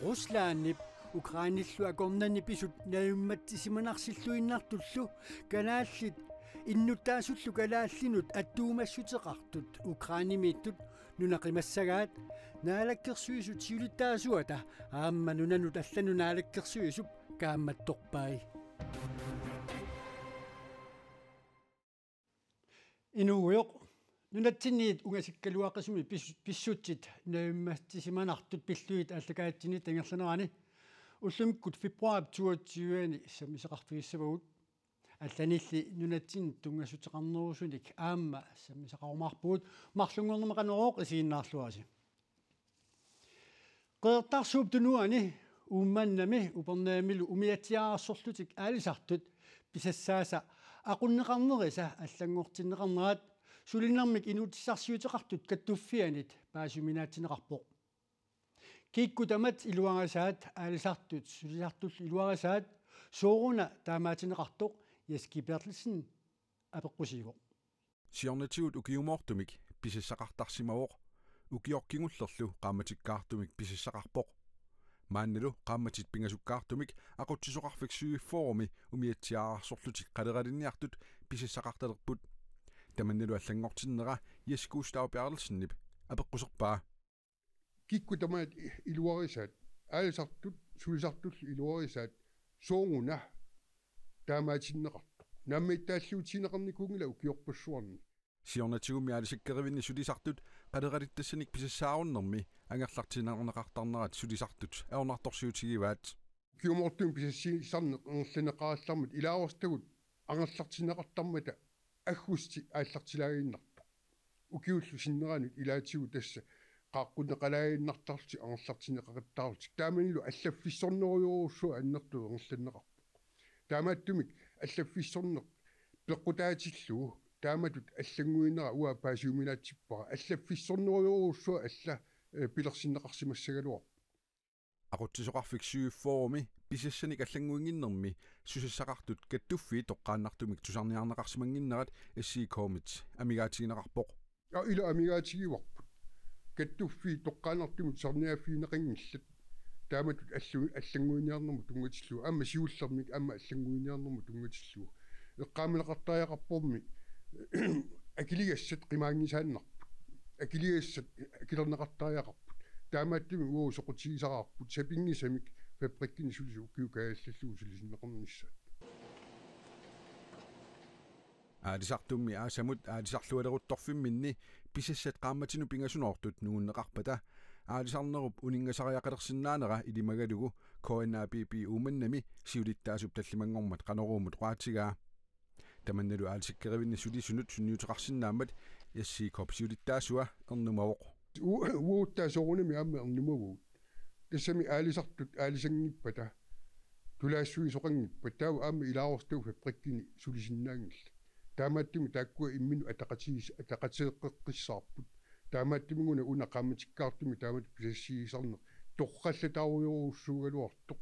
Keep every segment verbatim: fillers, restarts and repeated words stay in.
Ruslandip Ukrainillu akornanni pisut najummatsisimanarsilluinnartullu kalaallit innuttaasullu kalaallinut attuumassuteqartut Ukrainemiittut nuna qimassagaat Naalakkersuisut siulittaasuata aamma nunanut allanut naalakkersuisup kaammattorpai. Inuugujoq, nunatsinniit ungasikkaluaqisumik pis-, pissutsit najummatsisimanartut pillugit aallakaatitsinni ingerlanerani ullumikkut februaarip toogtyve-ani sammisaqarfigissavagut. Allanilli nunatsinnut tunngassuteqarnerusunik aamma sammisaqarumaarpugut, marlunngornermi Qanorooq isiginnaarluarisi. Qeqertarsuup Tunuani Uummannami Upernavimmilu umiatsiaararsorlutik aalisartut pisassaasa aqunneqarnerisa allanngortinneqarnerat sulinermik inuutissarsiuteqartut kattuffianit paasiuminaatsinneqarpoq. Kikkut tamat iluarisaat aalisartut sulisartullu iluarisaat sooruna taamaatinneqartoq Jess G. Berthelsen apeqqusiivoq. Siornatigut ukiumoortumik pisassaqartarsimavoq, ukioq kingullerlu qaammatikkaartumik pisassaqarpoq. Maannalu qaammatit pingasukkaartumik aqutsisoqarfik syvogfyrremi umiatsiaararsorlutik qaleralinniartut pisassaqartalerput. Tamannalu allanngortinnera Jess Gustav Berthelsenip apeqquserpaa. Kikkut tamaat iluarisaat, aalisartut sulisartullu iluarisaat, sooruna taamaatinneqartoq. Naammagittaalliutigineqarnikuunngilaq ukiorpassuarni. Siornatigummi aalisakkerivinni sulisartut qaleralittassanik pisassaarunnermi angerlartinneqartarnerat sulisartut ajornartorsiutigivaat. Ukiumoortumik pisassiisarneq ingerlanneqarallarmat ilaasortagut angerlartinneqartarmata aggusti aallartilaaginnartoq. Ukiullu sinneranut ilaatigut tassa qaaqquneqalaaginnartarlutik angerlartinneqaqattaarlutik. Taamanilu allaffissornerujorujussuaq annertooq ingerlanneqarpoq. Taamaattumik allaffissorneq peqqutaatillugu taamatut allannguinera uanga paasiuminaatsippara. Allaffissornerujorujussuaq alla, eh, pilersinneqarsimassagaluarpoq. Aqutsisoqarfik syvogfyrremi pisassanik allannguinnginnermi susassaqartut kattuffiit toqqaannartumik tusarniarneqarsimannginnerat S I K-mit amigaatigineqarpoq. Ja, ila amigaatigivarput. Kattuffiit toqqaannartumik tusarniaaffigineqanngillat. Taamatut allu-, allannguiniarnermut tunngatillugu. Aamma siullermik aamma allannguiniarnermut tunngatillugu. Eqqaamaneqartariaqarpormi akiligassat qimaanngisaannarput. Akiligassat akilerneqartariaqarput. Taamaattumik uagut soqutigisaraarput sapinngisamik fabrikkini sulisut ukiut kaajallallugu sulisinneqarnissaat. Aalisartummi aasamut aalisarlualeruttorfimminni pisassat qaammatinut pingasunoortut nungunneqarpata aalisarnerup uninngasariaqalersinnaanera ilimagalugu K N A P P Uummannami siulittaasup tallimanngormat Qanoruumut oqaatigaa. Tamannalu aalisakkerivinni sulisunut sunniuteqarsinnaammat S I K-p siulittaasua ernumavoq. U-, uagut taava soorunami aamma ernumavagut. Tassami aalisartut aalisanngippata, tulaassuisoqanngippat, taava aamma ilaasortagut fabrikkini sulisinnaanngillat. Taamaattumik taakkua imminnut ataqatigiis-, ataqatigeqqissaarput. Taamaattumik una, una qaammatikkaartumik taamatut pisassiisarneq torrallataarujorujussuugaluartoq.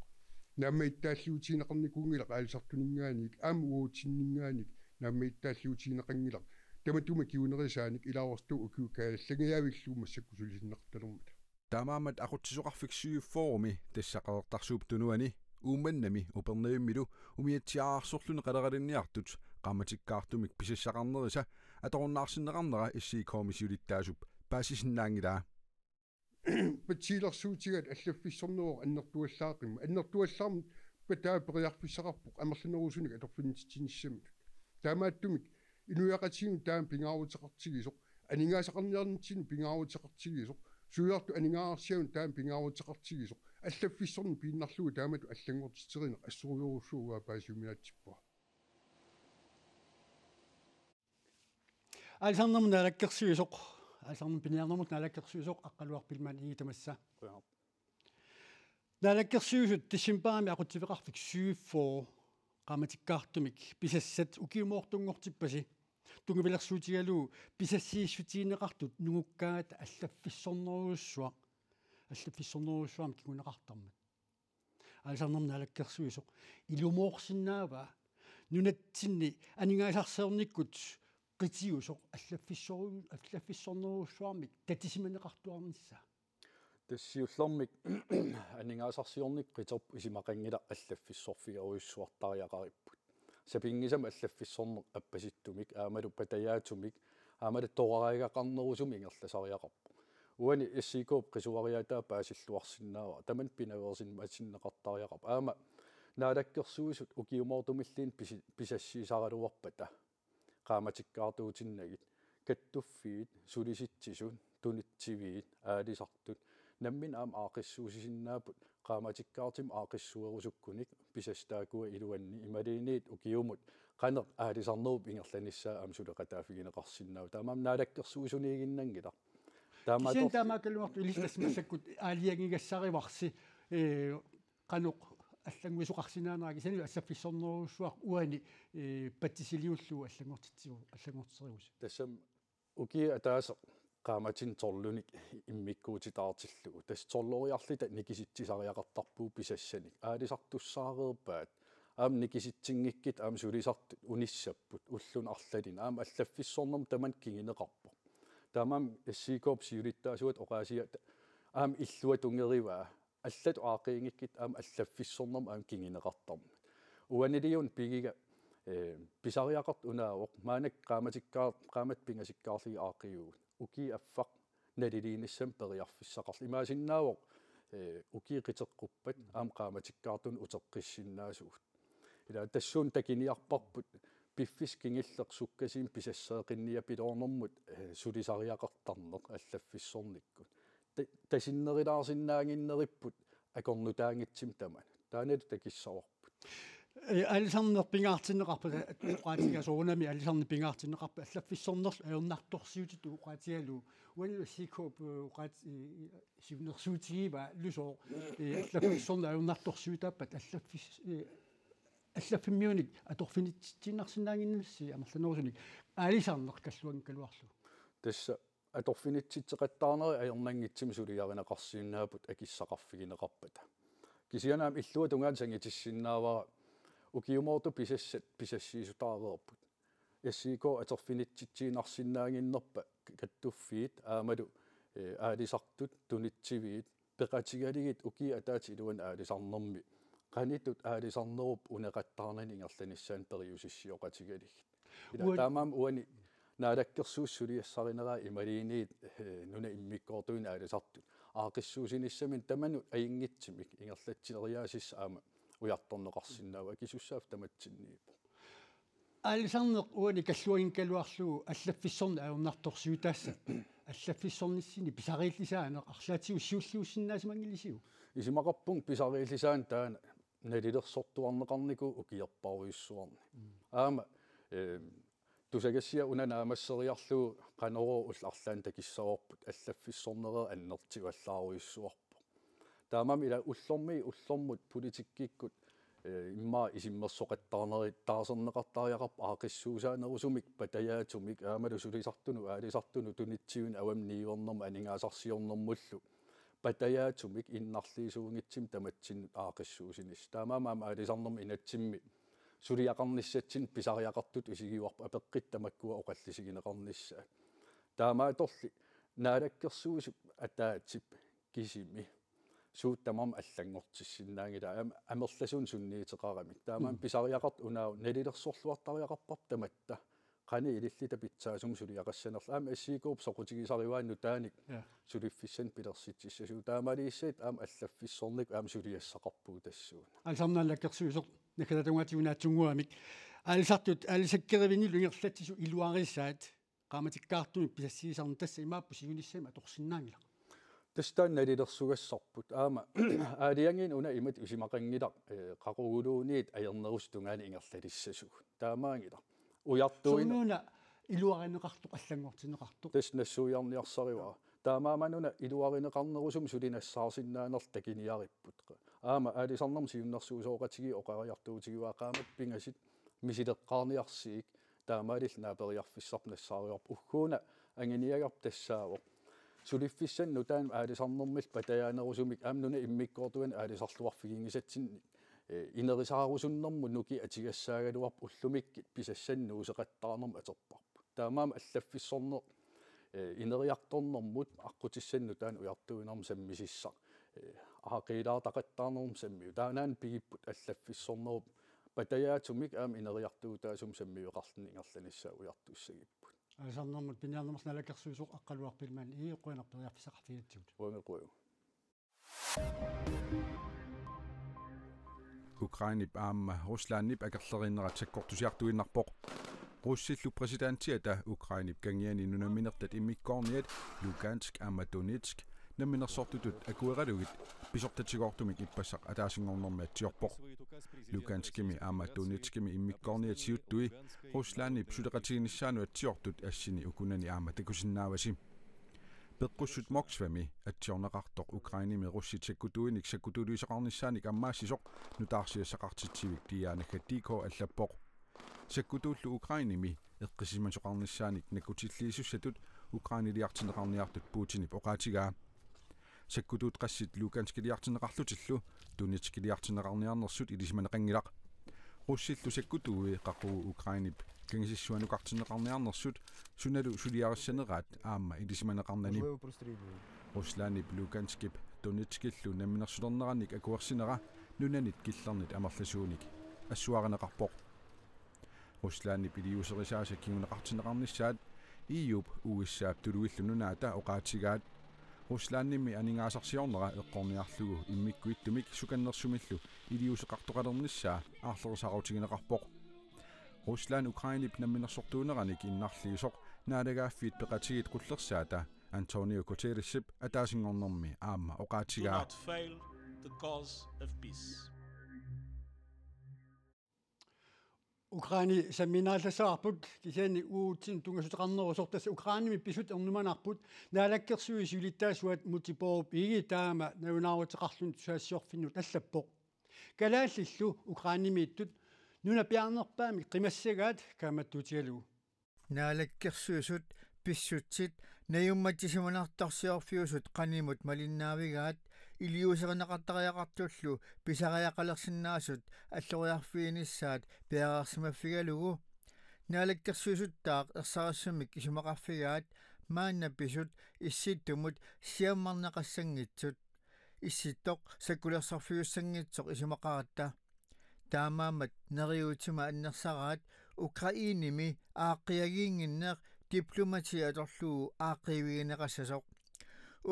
Naammagittaalliutigineqarnikuunngilaq aalisartuninngaanniit, aamma uagutsinninngaanniit naammagittaalliutigineqanngilaq. Tamatuma kingunerisaanik ilaasortagut ukiut kaajallallugu massakkut sulisinneqartalermata. Taamaammat aqutsisoqarfik syvogfyrremi, tassa Qeqertarsuup Tunuani, Uummannami Upernavimmilu umiatsiaararsorluni qaleralinniartut qaammatikkaartumik pisassaqarnerisa atorunnaarsinneqarnera S I K-mi siulittaasup paasisinnaanngilaa. Patsigilersuutigaat allaffissorneruvoq annertuallaaqimmat. Annertuallaarmat taava periarfissaqarpoq amerlanerusunik atorfinitsitsinissimasoq. Taamaattumik inuiaqatigiinnut taama pingaaruteqartigisoq, aningaasaqarniarnitsinni pingaaruteqartigisoq, suliartut aningaasarsianut taama pingaaruteqartigisoq, allaffissorneq piinnarlugu taamatut allanngortitserineq assorujorujussuaq uanga paasiuminaatsippara. Aalisarnermut naalakkersuisoq, aalisarnermut piniarnermut naalakkersuisoq Aqqaluaq Biilmann Egede, tamassa. Qujanaq. Naalakkersuisut decembarimi aqutsisoqarfik syvogfyrre qaammatikkaartumik pisassat ukiumoortunngortippasi. Tunngavilersuutigalugu pisassiissutigineqartut nungukkaangata allaffissornerujussuaq, allaffissornerujussuarmik kinguneqartarmat. Aalisarnermut naalakkersuisoq ilumoorsinnaava nunatsinni aningaasarsiornikkut qitiusoq allaffissoru-, allaffissornerujussuarmik tatisimaneqartuarnissaa? Tassa siullermik aningaasarsiornikkut qiterput isumaqanngilaq allaffissorfigerujussuartariaqaripput. Sapinngisamik allaffissorneq appasittumik aammalu patajaatsumik aammalu toqqarigaqarnerusumik ingerlasariaqarpoq. Uani S I K-p qisuariaataa paasilluarsinnaavara, tamanna pinaveersimasinneqartariaqarpoq. Aamma Naalakkersuisut ukiumoortumilluunniit pisi-, pisassiisaraluarpata qaammatikkaartuutinnagit, kattuffiit, sulisitsisut, tunitsiviit, aalisartut, namminneq aamma aaqqissuussisinnaapput qaammatikkaartumik aaqqissuerusukkunik, pisassat taakkua iluanni, imaluunniit ukiumut qanoq aalisarnerup ingerlanissaa aamma suleqataaffigineqarsinnaavoq. Taamaammat naalakkersuisuniiginnanngilaq. Taamaattorli- Kisianni taamaakkaluartoq illit tassa massakkut aalajangigassarivarsi, ee, qanoq allannguisoqarsinnaanera, kisianni allaffissornerujussuaq uani, ee, patsisiliullugu allanngortitsigu-, allanngortiterivusi. Tassami ukiup ataaseq qaammatini tolvinik immikkuutitaartillugu. Tassa tolveriarluta nikisitsisariaqartarpugut pisassanik. Aalisartussaareerpaat. Aamma nikisitsinngikkunik aamma sulisartut unissapput ulluni arlalinni. Aamma allaffissornermut tamanna kinguneqarpoq. Taamaammat S I K-p siulittaasuata oqaasiata aamma illuatungerivaa. Allatut aaqqiinngikkunik aamma allaffissornermut aamma kinguneqartarmat. Uaniliuna pigiga, ee, pisariaqartoq unaavoq, maannakkut qaammatikkaar-, qaammatit pingasukkaarlugit aaqqiuvugut. Ukiup affaq naliliinissamut periarfissaqarlugu. Imaassinnaavoq, ee, ukiut qiteqquppat aamma qaammatikkaartunut uteqqissinnaasugut. Ila tassuuna takuniarparput piffissaq kingulleq sukkasuumik pisasseeqqinniapiloornermut, ee, sulisariaqartarneq allaffissornikkut. Ta-, tasinnerulaarsinnaannginneripput akornutaanngitsumik tamanut. Taannalu takissavarput. Ee, aalisarneq pingaartinneqarpat, oqaatigaa soorunami aalisarneq pingaartinneqarpat allaffissornerlu ajornartorsiutitut oqaatigalugu. Uani S I K-p, ee, oqaat-, ee, siunnersuutigivaa lusoor, ee, allaffissorneq ajornartorsiutaappata allaffis-, ee, allaffimmiunik atorfinitsitsiinnarsinnaannginnassi amerlanerusunik aalisarneq kalluanngikkaluarlugu. Tassa atorfinitsitseqattaarnerit ajornanngitsumik suliarineqarsinnaapput akissaqarfigineqarpata. Kisianni aamma illuatungaanut sangutissinnaavara ukiumoortut pisassat pisassiissutaareerput. S I K atorfinitsitsiinnarsinnaannginnerpa kattuffiit aammalu, ee, aalisartut tunitsiviit peqatigalugit ukiup ataatsip iluani aalisarnermi qanoq ittut aalisarnerup uneqattaarnani ingerlanissaanut periusissioqatigalugit. Ila uan- taamaammat uani naalakkersuisut suliassarinerai imaluunniit, ee, nunap immikkoortuini aalisartut aaqqissuussinissaminnik tamanut ajunngitsumik ingerlatseriaasissaq aamma ujartorneqarsinnaavoq, akisussaaffik tamatsinniippoq. Aalisarneq uani kalluanngikkaluarlugu allaffissorneq ajornartorsiutaassappat allaffissornissinni pisariillisaaneq arlaatigut siulliussinnaasimanngilarisiuk? Isumaqarpunga pisariillisaaneq taanna nalilersortuarneqarnikuuvoq ukiorparujussuarni. Mm. Aamma, ee, tusagassiaq una naammasseriarlugu Qanorooq ullut arlaanni takissavarput, allaffissorneq annertuallaarujussuarpoq. Taamaammat ila ullormiit ullormut politikkikkut, ee, immaqa isummersoqattaarnerit taarserneqartariaqarput aaqqissuussaanerusumik patajaatsumik aammalu sulisartunut, aalisartunut, tunitsivinnut, avammut niuernermut aningaasarsiornermullu patajaatsumik innarliisuunngitsumik tamatsinnut aaqqissuussinissaq. Taamaammat aamma aalisarnermut inatsimmi suliaqarnissatsinnut pisariaqartutut isigivarput, apeqqutit tamakkua oqallisigineqarnissaat. Taamaattorli naalakkersuisup ataatsip kisimi suut tamarmik allanngortissinnaanngillat, am-, amerlasuunik sunniuteqaramik. Taamaammat Mm. pisariaqartoq unaavoq nalilersorluartariaqarparput tamatta. Qanoq ililluta pitsaasumik suliaqassanerluta. Aamma S I K-p soqutigisarivaa nutaanik Ja. suliffissanik pilersitsissasugut. Taamaaliorsaatit aamma allaffissornikkut aamma suliassaqarpugut tassuuna. Aalisarneq naalakkersuisoq naggataata tungaatigut naatsunnguamik. Aalisartut aalisakkerivinnilu ingerlatsisut iluarisaat qaammatikkaartumik pisassiisarneq, tassa imaappoq siunissami atorsinnaanngilaq. Tassa taanna nalilersugassarput. Aamma aalajangiineq una imatut isumaqanngilaq, ee, qaquguluunniit ajornerusut tungaanut ingerlalissasugut. Taamaanngilaq. Ujartuineq. Soorunami iluarineqartoq, allanngortinneqartoq. Tassa nassuiarniarsarivara. Taamaammat una iluarineqarnerusumik suli nassaarsinnaanerluta takuniaripput. Aamma aalisarnermut siunnersuisoqatigiit oqariartuutigivaa qaammatit pingasut misileqqaarniarsigik, taamaalilluta naaperiarfissarput nassaarivarput. Ugguuna anguniagarput tassaavoq suliffissanik nutaanik aalisarnermillu patajaanerusumik aamma nunap immikkoortuani aalisarluarfiginngisatsinnik, ee, inerisaarusunnermut nukiit atugassaagaluarput, ullumikkut pisassanik nuuseqattaarnermut atorparput. Taamaammat allaffissorneq eh, ineriartornermut aqqutissannut taanna ujartuinermut sammisissaq, eh, aaqqiilaartaqattaarnermut sammivoq. Taannaana pigipput allaffissornerup patajaatsumik aamma ineriartuutaasumik sammiveqarluni ingerlanissaa ujartussagipput. Aalisarnermut piniarnermut Naalakkersuisoq Aqqaluaq Pillmann, ii, qujanaq periarfissaqarfigigatsigut. Uangaquagu. Ukrainep aamma Ruslandip akerleriinnerat sakkortusiartuinnarpoq. Russillu præsidentiata Ukrainep kangiani nunaminertat immikkoorniat Lugansk aamma Donetsk namminersortutut akueralugit pisortatigoortumik ippassaq ataasinngornermi atsiorpoq. Luganskimi aamma Donetskimi immikkoorniat siuttui Ruslandip suleqatiginissaanut atsiortut assini ukunani aamma takusinnaavasi. Peqqussut Moskvami atsiorneqartoq Ukrainemi russit sakkutuinik sakkutuuliuseqarnissaanik ammaassisoq nutaarsiassaqartitsivik Diana Khatiko allappoq. Sakkutuullu Ukrainemi eqqissisimasoqarnissaanik nakkutilliisussatut Ukraineliartinneqarniartut Putinip oqaatigaa. Sakkutuut qassit Luganskiliartinneqarlutillu Donetskiliartinneqarniarnersut ilisimaneqanngilaq. Russillu sakkutuui qaqugu Ukrainep kangisissuanukartinneqarniarnersut sunalu suliarissaneraat aamma ilisimaneqarnani. Ruslandip Luganskip Donetskillu namminersulernerannik akuersinera nunanit killernit amerlasuunik assuarineqarpoq. Ruslandip iliuuserisaasa kinguneqartinneqarnissaat E U-p U S A-p tuluillu nunaata oqaatigaat. Ruslandimi aningaasarsiornera eqqorniarlugu immikkut ittumik sukannersumillu iliuuseqartoqalernissaa aarlerisaarutigineqarpoq. Rusland Ukrainep namminersortuuneranik innarliisoq naalagaaffiit peqatigiit qullersaata Antonio Guterresip ataasinngornermi aamma oqaatigaa. Do not fail the cause of peace. Ukraine sammiinnarallassavarput kisianni uagutsinnut tunngasuteqarnerusoq, tassa Ukrainemi pisut ernumanarput. Naalakkersuisut siulittaasuat Múte Bourup Egede taama nalunaaruteqarluni tusagassiorfinnut allappoq. Kalaallillu Ukrainemiittut nunapiaarnerpaamik qimassagaat kaammattuutigalugu. Naalakkersuisut pissutsit najummatsisimanartorsiorfiusut qanimut malinnaavigaat iliuuserineqartariaqartullu pisariaqalersinnaasut alloriarfiginissaat piareersimaffigalugu. Naalakkersuisuttaaq ersarissumik isumaqarfigaat maanna pisut Issittumut siammarneqassanngitsut. Issittoq sakkulersorfiussanngitsoq isumaqaratta. Taamaammat neriuutima annersaraat Ukrainemi aaqqiagiinnginneq diplomati atorlugu aaqqiivigineqassasoq.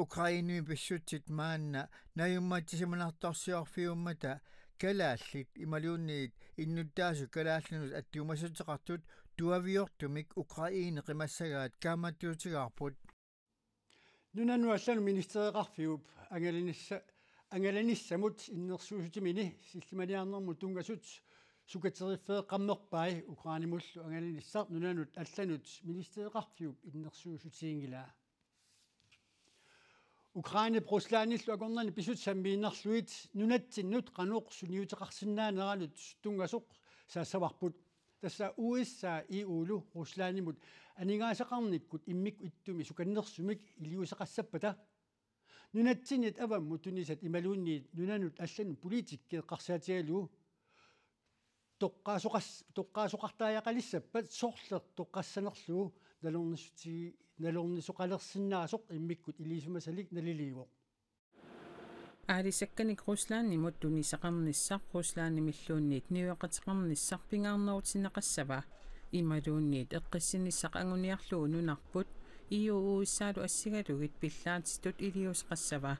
Ukrainemi pissutsit maanna najummatsisimanartorsiorfiummata kalaallit imaluunniit innuttaasut kalaallinut attuumassuteqartut tuaviortumik Ukraine qimassagaat kaammattuutigaarput. Nunanut allanut ministereqarfiup angalanissa-, angalanissamut innersuussutimini sillimaniarnermut tunngasut sukateriffeeqqammerpai. Ukrainemullu angalanissaq nunanut allanut ministereqarfiup innersuussutiginngilaa. Ukrainep Ruslandillu akornanni pisut sammiinnarlugit nunatsinnut qanoq sunniuteqarsinnaaneranut tunngasoq saassavarput. Tassa U S A E U-lu Ruslandimut aningaasaqarnikkut immikkut ittumi sukannersumik iliuuseqassappata, nunatsinnit avammut tunisat imaluunniit nunanut allanut politikki eqqarsaatigalugu toqqaasoqas-, toqqaasoqartariaqalissappat sorleq toqqassanerlugu nalornissuti-, nalornisoqalersinnaasoq immikkut ilisimasalik naliliivoq. Aalisakkanik Ruslandimut tunisaqarnissaq Ruslandimilluunniit niueqateqarnissaq pingaarnerutinneqassava imaluunniit eqqissinissaq anguniarlugu nunarput E U U S A-lu assigalugit pillaatitut iliuuseqassava?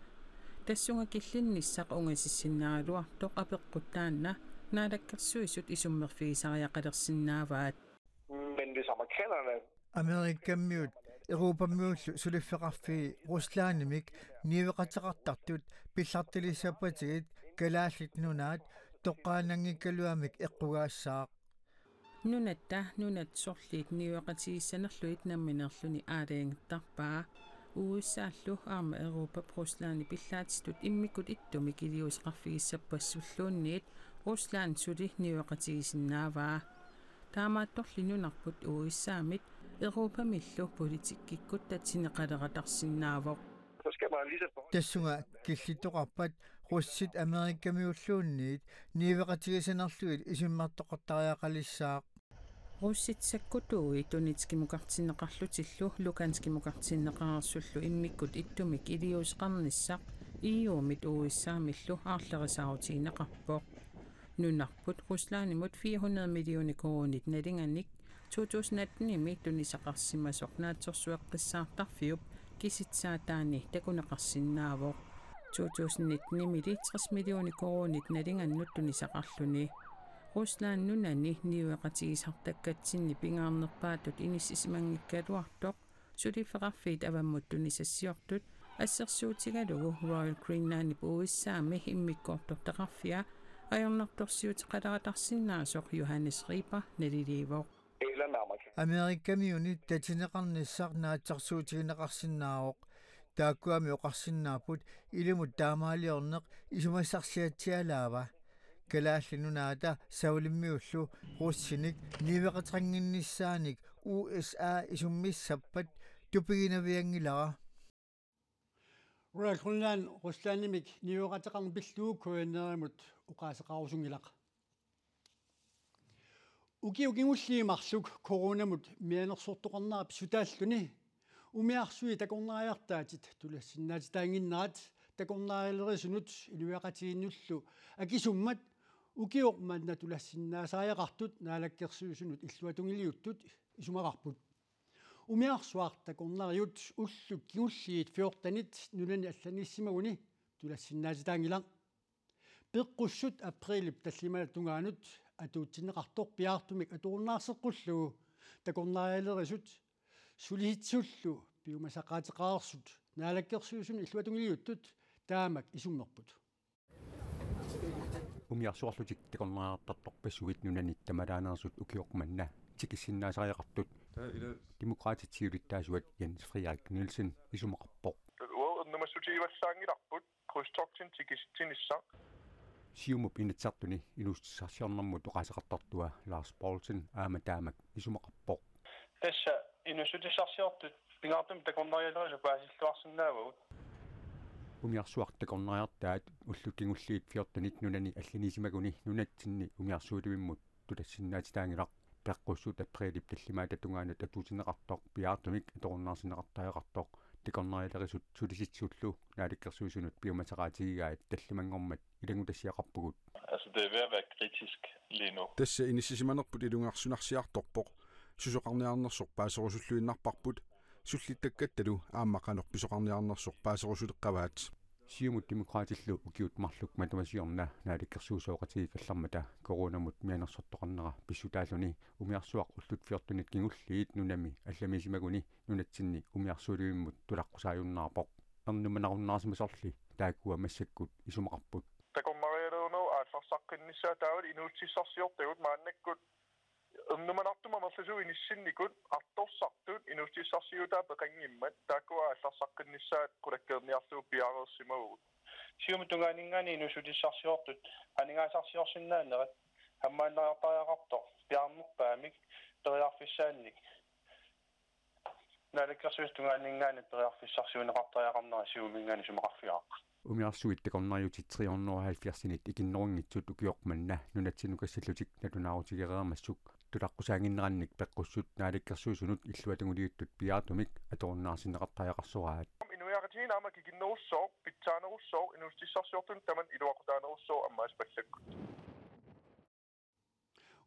Tassunga killinnissaq ungasissinnaagaluartoq apeqqut taanna Naalakkersuisut isummerfigisariaqalersinnaavaat. Men hvis amerikanerne Amerikamiut Europamiullu suliffeqarfii Ruslandimik niueqateqartartut pillartilissappatigit Kalaallit Nunaat toqqaannanngikkaluamik eqqugaassaaq. Nunatta nunat sorliit niueqatigiissanerlugit nammineerluni aalajangertarpaa. U S A-llu aamma Europap Ruslandip pillaatitut immikkut ittumik iliuuseqarfigissappassulluunniit Rusland suli niueqatigisinnaavaa. Taamaattorli nunarput U S A-mit Europamillu politikkikkut tatsineqaleratarsinnaavoq. Så skal man lige så Tassunga killittoqarpat russit Amerikamiulluunniit niueqatigisanerlugit isummertoqartariaqalissaaq. Russit sakkutuui Donetskimukartinneqarlutillu Luganskimukartinneqarsullu immikkut ittumik iliuuseqarnissaq E U-mit U S A-millu aarlerisaarutigineqarpoq. Nunarput Ruslandimut fire hundrede millioner koruunit nalinganik to tusind atten-imi tunisaqarsimasoq naatsorsueqqissaartarfiup kisitsaataani takuneqarsinnaavoq. To tusind nitten-imili tres millioner koruunit nalingannut tunisaqarluni. Rusland nunani niueqatigisartakkatsinni pingaarnerpaatut inissisimanngikkaluartoq suliffeqarfiit avammut tunisassiortut assersuutigalugu Royal Greenlandip U S A-mi immikkoortortaqarfia ajornartorsiuteqaleratarsinnaasoq Johannes Rieper naliliivoq. Amerikamiuni tatineqarnissaq naatsorsuutigineqarsinnaavoq. Taakkuami oqarsinnaapput ilumut taamaaliorneq isumassarsiatsialaava. Kalaallit Nunaata Saulimmiullu russinik niueqateqannginnissaanik U S A isummissappat tupiginavianngilara. Royal Greenland Ruslandimik niueqateqarneq pillugu K N R-imut oqaaseqarusunngilaq. Ukiut kingulliit marluk coronamut mianersortoqarnera pissutaalluni umiarsuit takornariartaatit tulassinnaatitaannginnerat takornarialerisunut inuiaqatigiinnullu akisummat ukioq manna tulassinnaasariaqartut Naalakkersuisunut illuatungiliuttut isumaqarput. Umiarsuaq takornariat ullut kingulliit fjortenit nunani allaniissimaguni tulassinnaatitaanngilaq. Peqqussut aprilip tallimaata tungaanut atuutsinneqartoq piaartumik atorunnaarseqqullugu takornarialerisut sulisitsisullu piumasaqaateqareersut Naalakkersuisunut illuatungiliuttut taamak isummerput. Umiarsuarlutik takornariartartorpassuit nunani tamalaaneersut ukioq manna tikissinnaasariaqartut Demokraatit siulittaasuat Jens Frederik Nielsen isumaqarpoq. Uagut ernumassutigivallaanngilarput krydstogtinik tikisitsinissaq. Siumup Inatsisartuni inuussutissarsiornermut oqaaseqartartua Lars Poulsen aamma taamak isumaqarpoq. Tassa inuussutissarsiortut pingaartumik takornarialerisut paasilluarsinnaavagut. Umiarsuaq takornariartaat ullut kingulliit fjortenit nunani allaniissimaguni nunatsinni umiarsualivimmut tulassinnaatitaanngilaq. Peqqussut aprilip tallimaata tungaanut atuutsinneqartoq piaartumik atorunnaarsinneqartariaqartoq takornarialerisut sulisitsisullu Naalakkersuisunut piumasaqaatigigaat tallimanngormat ilanngutassiaqarpugut. Altså, det er ved at være kritisk lige nu. Tassa inissisimanerput ilungersunarsiartorpoq. Susoqarniarnersoq paaserusulluinnarparput. Sullittakkattalu aamma qanoq pisoqarniarnersoq paaserusuleqqavaat. Siumut Demokraatillu ukiut marluk matuma siorna naalakkersuisooqatigiikkallarmata coronamut mianersortoqarnera pissutaalluni umiarsuaq ullut fjortenit kingulliit nunami allamiissimaguni nunatsinni umiarsualivimmut tulaqqusaajunnaarpoq. Ernumanarunnaarsimasorli taakkua massakkut isumaqarput. Takornarialerinerup aallarsaqqinnissaa taavalu inuussutissarsiortagut maannakkut ernumanartumik amerlasuut inissinnikut artorsartut inuussutissarsiutaa peqanngimmat taakkua aallarsaqqinnissaat qulakkeerniarlugu piareersimavugut. Siumup tungaaninngaanniit inuussutissarsiortut aningaasarsiorsinnaanerat ammaannariartariaqartoq piaarnerpaamik periarfissaannik Naalakkersuisut tungaanninngaanniit periarfissarsiuunneqartariaqarnera Siumuminngaanniit isumaqarfigaaq. Umiarsuit takornariutit tre hundrede og halvfjerdsinit ikinnerunngitsut ukioq manna nunatsinnukassallutik nalunaarutigereermassuk tulaqqusaannginnerannik Peqqussut Naalakkersuisunut illuatunguliuttut piaartumik atorunnaarsinneqartariaqarsoraat. Inuiaqatigiinni aamma kikinnerussooq, pitsaanerussooq, inuussutissarsiortunut tamanut iluaqutaanerussooq ammaassipallakkut.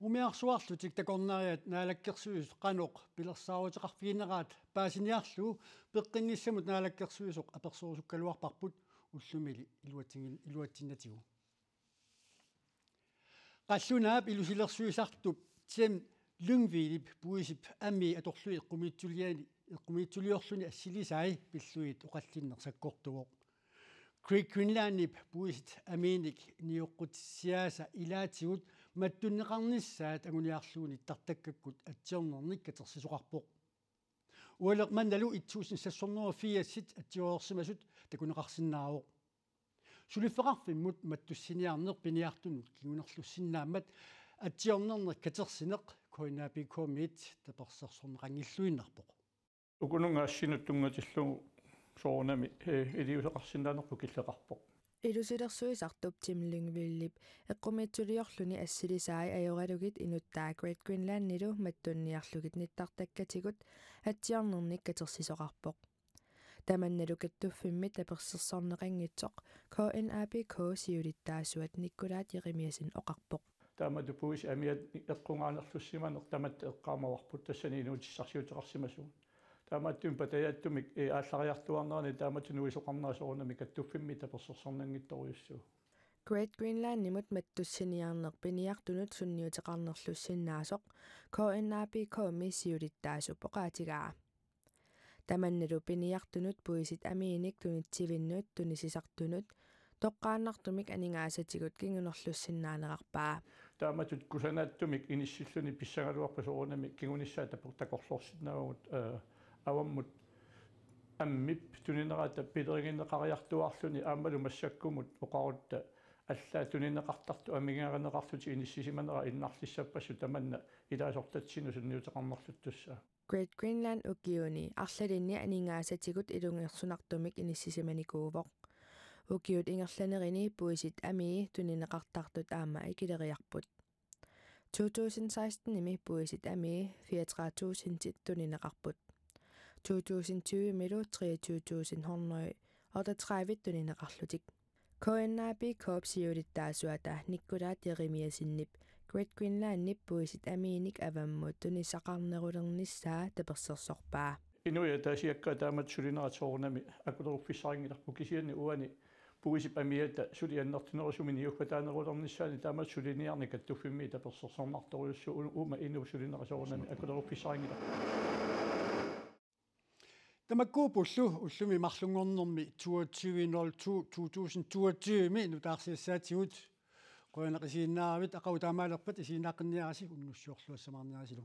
Umiarsuarlutik takornariat Naalakkersuisut qanoq pilersaaruteqarfigineraat paasiniarlugu peqqinnissamut Naalakkersuisoq apersorusukkaluarparput ullumili iluatsinngin-, iluatsinnatigu. Qallunaap ilusilersuisartup Tim Lyngvilep puisip amii atorlugit eqqumiitsuliani, eqqumiitsuliorluni assilisai pillugit oqallinneq sakkortuvoq. Great Greenlandip puisit amiinik nioqqutissiaasa ilaatigut mattunneqarnissaat anguniarlugu nittartakkakkut atsiornernik katersisoqarpoq. Ualeq mannalu et tusind seks hundrede og firs atsiorsimasut takuneqarsinnaavoq. Suliffeqarfimmut mattussiniarneq piniartunut kingunerlussinnaammat atsiornernik katersineq K N A P K-mit tapersersorneqanngilluinnarpoq. Ukununnga assinut tunngatillugu soorunami, eh, iliuuseqarsinnaanerput killeqarpoq. Ilusilersuisartup Tim Lyngvillip eqqumiitsuliorluni assilisai ajoralugit inuttaa Great Greenlandilu mattunniarlugit nittartakkatigut atsiornernik katersisoqarpoq. Tamannalu kattuffimmit tapersersorneqanngitsoq K N A B K siulittaasuat Nikkulaat Jeremiassen oqarpoq. Taamatut puisit amiat eqqugaanerlussimaneq tamatta eqqaamavarput tassani inuutissarsiuteqarsimasugut. Taamaattumik patajaatsumik, ee, aallariartuaarnerani taamatut nuisoqarnera soorunami kattuffimmit tapersersornanngitsorujussuuvoq. Great Greenlandimut mattussiniarneq piniartunut sunniuteqarnerlussinnaasoq K N A B K-mi siulittaasup oqaatigaa. Tamannalu piniartunut puisit amiinik tunitsivinnut tunisisartunut toqqaannartumik aningaasatigut kingunerlussinnaanerarpaa. Taamatut kusanaatsumik inissilluni pissagaluarpat soorunami kingunissaa tapu-, takorloorsinnaavagut, ee, avammut ammip tuninerata pilerigineqariartuaarluni aammalu massakkumut oqarutta allaat tunineqartartut amigaarineqarlutik inissisimanera innarlissappassuit tamanna ilaasortatsinnut sunniuteqarnerluttussaavoq. Great Greenland ukiuni arlalinni aningaasatigut ilungersunartumik inissisimanikuuvoq. Ukiut ingerlanerini puisit amii tunineqartartut aamma ikileriarput. To tusind seksten-imi puisit amii fireogtredive tusindit tunineqarput. To tusind tyve-milu treogtyve tusind hundrede otteogtredive tunineqarlutik. K N A B K-p siulittaasuata Nikkulaat Jeremiassenip Great Greenlandip puisit amiinik avammut tunisaqarnerulernissaa tapersersorpaa. Inuit ataasiakkaat taamatut sulinerat soorunami akuleruffissarinngilaq, kisianni uani puisip amiata suli annertunerusumik niukataanerulernissaanni taamatut suliniarneq kattuffimmi tapersersornartorujussuuvoq, uuma inuup sulinera soorunami akuleruffissarinngilaq. Tamakkuuppullu ullumi marlunngornermi toogtyve nul to to tusind toogtyve-mi nutaarsiassaatigut. Qujanaq isiginnaaravit, aqagu taamaalerpat isiginnaaqqinniarisi, unnussiorluassamaarniarisilu.